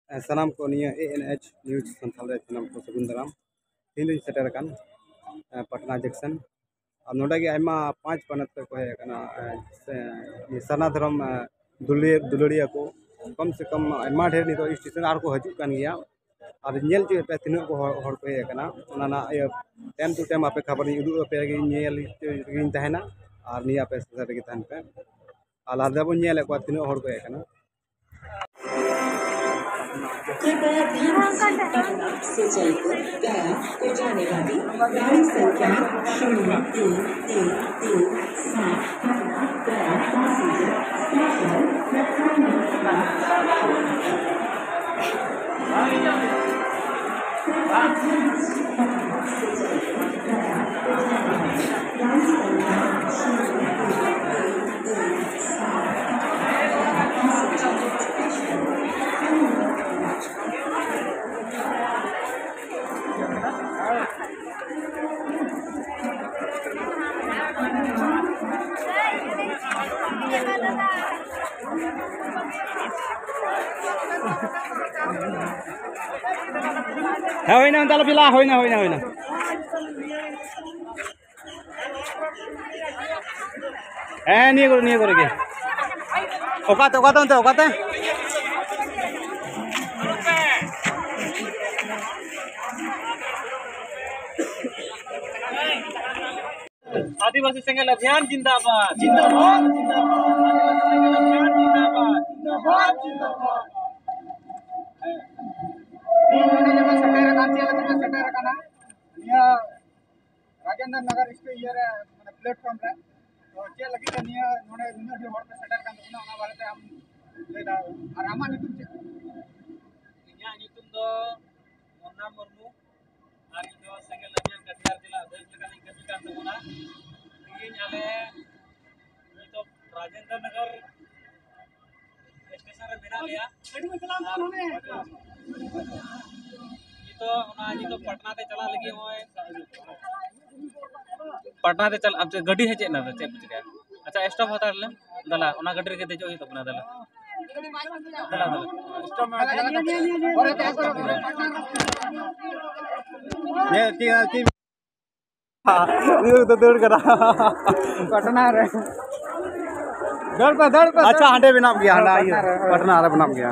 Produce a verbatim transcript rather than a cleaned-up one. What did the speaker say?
ᱥᱟᱱᱟᱢ ᱠᱚ ᱱᱤᱭᱟᱹ A N H news Santhal ᱨᱮ ᱥᱟᱱᱟᱢ ᱠᱚ ᱥᱟᱹᱜᱩᱱ ᱫᱟᱨᱟᱢ᱾ ᱛᱮᱦᱮᱧ ᱫᱚᱧ ᱥᱮᱴᱮᱨ ᱟᱠᱟᱱ ᱯᱟᱴᱱᱟ ᱡᱮᱠᱥᱚᱱ᱾ ᱟᱨ ᱱᱚᱰᱮ ᱜᱮ ᱟᱭᱢᱟ ᱯᱟᱸᱪ ᱯᱟᱱᱚᱛ ᱠᱷᱚᱱ ᱠᱚ ᱦᱮᱡ ᱟᱠᱟᱱᱟ᱾ ᱥᱟᱨᱱᱟ ᱫᱷᱚᱨᱚᱢ ᱫᱩᱞᱟᱹᱲᱤᱭᱟᱹ ᱠᱚ ᱠᱚᱢ ᱥᱮ ᱠᱚᱢ ᱟᱭᱢᱟ ᱰᱷᱮᱨ ᱱᱤᱛᱚᱜ ᱥᱴᱮᱥᱚᱱ ᱟᱨ ᱠᱚ ᱦᱤᱡᱩᱜ ᱠᱟᱱ ᱜᱮᱭᱟ᱾ ᱟᱨ ᱧᱮᱞ ᱦᱚᱪᱚᱭᱮᱫ ᱯᱮ ᱛᱤᱱᱟᱹᱜ ᱠᱚ ᱦᱚᱲ ᱠᱚ ᱦᱮᱡ ᱟᱠᱟᱱᱟ᱾ ᱚᱱᱟ ᱨᱮᱱᱟᱜ ᱤᱭᱟᱹ time to time ᱟᱯᱮ ᱠᱷᱚᱵᱚᱨᱤᱧ ᱩᱫᱩᱜ ᱟᱯᱮᱭᱟ, ᱧᱮᱞ ᱦᱚᱪᱚ ᱨᱮᱜᱮᱧ ᱛᱟᱦᱮᱱᱟ᱾ ᱟᱨ ᱱᱤᱭᱟᱹ ᱟᱯᱮ ᱥᱟᱛᱮ ᱨᱮᱜᱮ ᱛᱟᱦᱮᱱ ᱯᱮ᱾ ᱟᱨ ᱞᱟᱦᱟ ᱛᱮᱵᱚᱱ ᱧᱮᱞᱮᱫ ᱠᱚᱣᱟ ᱛᱤᱱᱟᱹᱜ ᱦᱚᱲ ᱠᱚ ᱦᱮᱡ ᱟᱠᱟᱱᱟ᱾ कृपया ध्यान से पटना से चलकर गया को जाने वाली गाड़ी संख्या शून्य तीन तीन तीन सात पटना गया पैसेंजर स्पेशल प्लेटफॉर्म नंबर ᱦᱮᱸ, ᱦᱩᱭᱱᱟ, ᱛᱟᱦᱞᱮ ᱯᱮᱞᱟ, ᱦᱩᱭᱱᱟ, ᱦᱩᱭᱱᱟ, ᱦᱩᱭᱱᱟ᱾ ᱦᱮᱸ, ᱱᱤᱭᱟᱹ ᱠᱚᱨᱮ, ᱱᱤᱭᱟᱹ ᱠᱚᱨᱮ ᱜᱮ᱾ ᱚᱠᱟᱛᱮ, ᱚᱠᱟᱛᱮ, ᱚᱱᱛᱮ, ᱚᱠᱟᱛᱮ? ᱟᱹᱫᱤᱵᱟᱹᱥᱤ ᱥᱮᱸᱜᱮᱞ ᱚᱵᱷᱤᱭᱟᱱ ᱡᱤᱱᱫᱟᱵᱟᱫ᱾ ᱡᱤᱱᱫᱟᱵᱟᱫ, ᱡᱤᱱᱫᱟᱵᱟᱫ᱾ ᱟᱹᱫᱤᱵᱟᱹᱥᱤ ᱥᱮᱸᱜᱮᱞ ᱚᱵᱷᱤᱭᱟᱱ ᱡᱤᱱᱫᱟᱵᱟᱫ, ᱡᱤᱱᱫᱟᱵᱟᱫ, ᱡᱤᱱᱫᱟᱵᱟᱫ᱾ ᱛᱮᱦᱮᱧ ᱱᱚᱰᱮ ᱡᱮᱢᱚᱱ ᱥᱮᱴᱮᱨ ᱟᱠᱟᱱ, ᱪᱮᱫ ᱞᱮᱠᱟ ᱯᱮ ᱥᱮᱴᱮᱨ ᱟᱠᱟᱱᱟ? ᱱᱤᱭᱟᱹ ᱨᱟᱡᱮᱱᱫᱨᱚ ᱱᱚᱜᱚᱨ ᱥᱴᱮ-, ᱤᱭᱟᱹ ᱨᱮ, ᱢᱟᱱᱮ platform ᱨᱮ, ᱛᱚ ᱪᱮᱫ ᱞᱟᱹᱜᱤᱫ ᱛᱮ ᱱᱤᱭᱟᱹ ᱱᱚᱰᱮ ᱱᱩᱱᱟᱹᱜ ᱰᱷᱮᱨ ᱦᱚᱲ ᱯᱮ ᱥᱮᱴᱮᱨ ᱠᱟᱱ ᱛᱟᱵᱚᱱᱟ, ᱚᱱᱟ ᱵᱟᱨᱮᱛᱮ ᱟᱢ ᱞᱟᱹᱭ ᱫᱟᱲᱮᱭᱟᱜᱼᱟ? ᱟᱨ ᱟᱢᱟᱜ ᱧᱩᱛᱩᱢ ᱪᱮᱫ? ᱤᱧᱟᱹᱜ ᱧᱩᱛᱩᱢ ᱫᱚ ᱢᱩᱱᱱᱟ ᱢᱩᱨᱢᱩ, ᱟᱨ ᱤᱧ ᱫᱚ ᱥᱮᱸᱜᱮᱞ ᱚᱵᱷᱤᱭᱟᱱ ᱠᱟᱴᱤᱦᱟᱨ ᱡᱮᱞᱟ ᱚᱫᱷᱭᱚᱠᱷ ᱞᱮᱠᱟᱛᱤᱧ ᱠᱟᱹᱢᱤ ᱠᱟᱱ ᱛᱟᱵᱚᱱᱟ᱾ ᱛᱮᱦᱮᱧ ᱟᱞᱮ ᱱᱤᱛᱚᱜ ᱨᱟᱡᱮᱱᱫᱨᱚ ᱱᱚᱜᱚᱨ ᱥᱴᱮᱥᱚᱱ ᱨᱮ ᱢᱮᱱᱟᱜ ᱞᱮᱭᱟ᱾ ᱟᱨ ᱱᱤᱛᱚᱜ ᱚᱱᱟ ᱱᱤᱛᱚᱜ ᱯᱟᱴᱱᱟ ᱛᱮ ᱪᱟᱞᱟᱜ ᱞᱟᱹᱜᱤᱫ ᱱᱚᱜᱼᱚᱭ ᱯᱟᱴᱱᱟ ᱛᱮ ᱪᱟᱞᱟᱜ, ᱟᱪᱪᱷᱟ, ᱜᱟᱹᱰᱤ ᱦᱮᱡ ᱮᱱᱟ, ᱪᱮᱫ ᱯᱮ ᱪᱤᱠᱟᱹᱭᱟ? ᱟᱪᱪᱷᱟ, stop ᱦᱟᱛᱟᱲ ᱞᱮᱢ, ᱫᱟᱞᱟ, ᱚᱱᱟ ᱜᱟᱹᱰᱤ ᱨᱮᱜᱮ ᱫᱮᱡᱚᱜ ᱦᱩᱭᱩᱜ ᱛᱟᱵᱚᱱᱟ, ᱫᱟᱞᱟ᱾ ᱧᱮᱞ ᱛᱤ ᱛᱤ ᱫᱚ ᱫᱟᱹᱲ ᱠᱟᱱᱟ᱾ ᱯᱟᱴᱱᱟ ᱨᱮ᱾ ᱫᱟᱹᱲ ᱯᱮ, ᱫᱟᱹᱲ ᱯᱮ, ᱟᱪᱪᱷᱟ, ᱫᱟᱹᱲ ᱯᱮ᱾ ᱦᱟᱸᱰᱮ ᱢᱮᱱᱟᱜ ᱜᱮᱭᱟ, ᱦᱟᱸᱰᱮ ᱤᱭᱟᱹ, ᱯᱟᱴᱱᱟ ᱨᱮ᱾ ᱯᱟᱴᱱᱟ ᱨᱮ ᱢᱮᱱᱟᱜ ᱜᱮᱭᱟ᱾